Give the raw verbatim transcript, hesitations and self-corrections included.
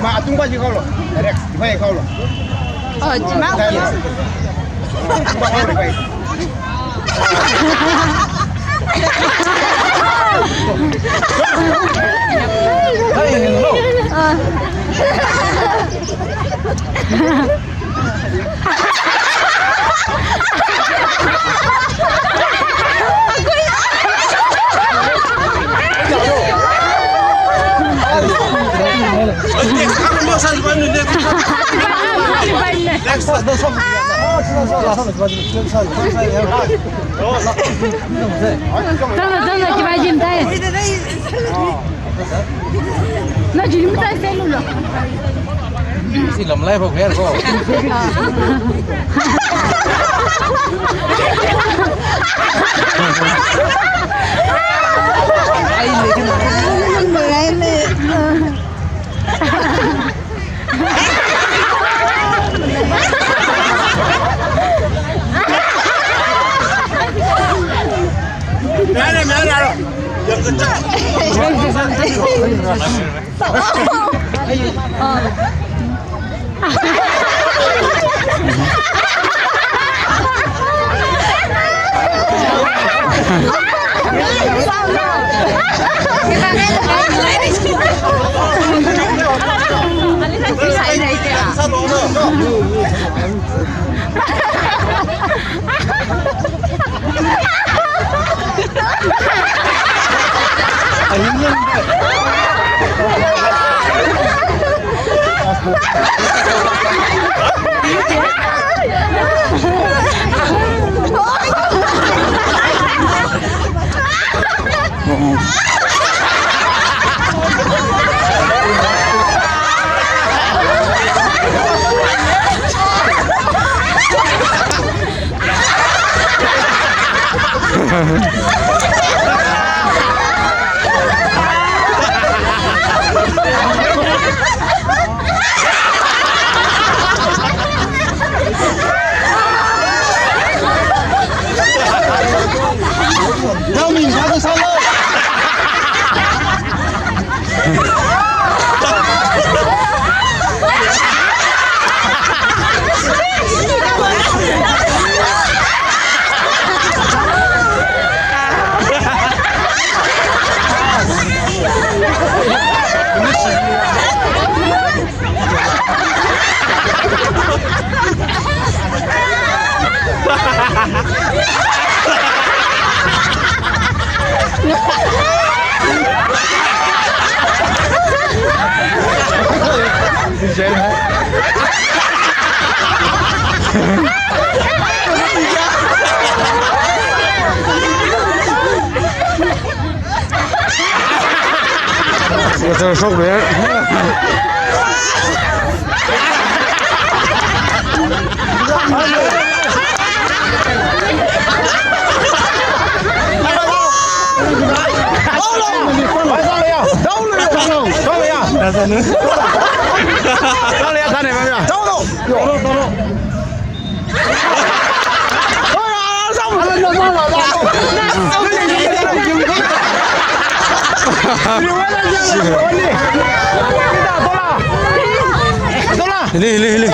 Ma, atungpa chi kaolo. Direct, pai kaolo. Oh, chi ma. Direct. Atungpa kaolo, pai. Ah. Next. Chalo, chalo, kibai jim tai. Na jim tai se lu lo. Si lam lai bok her ko. Ai le. Ai le. Ngachang shok le. Hili, hili, hili.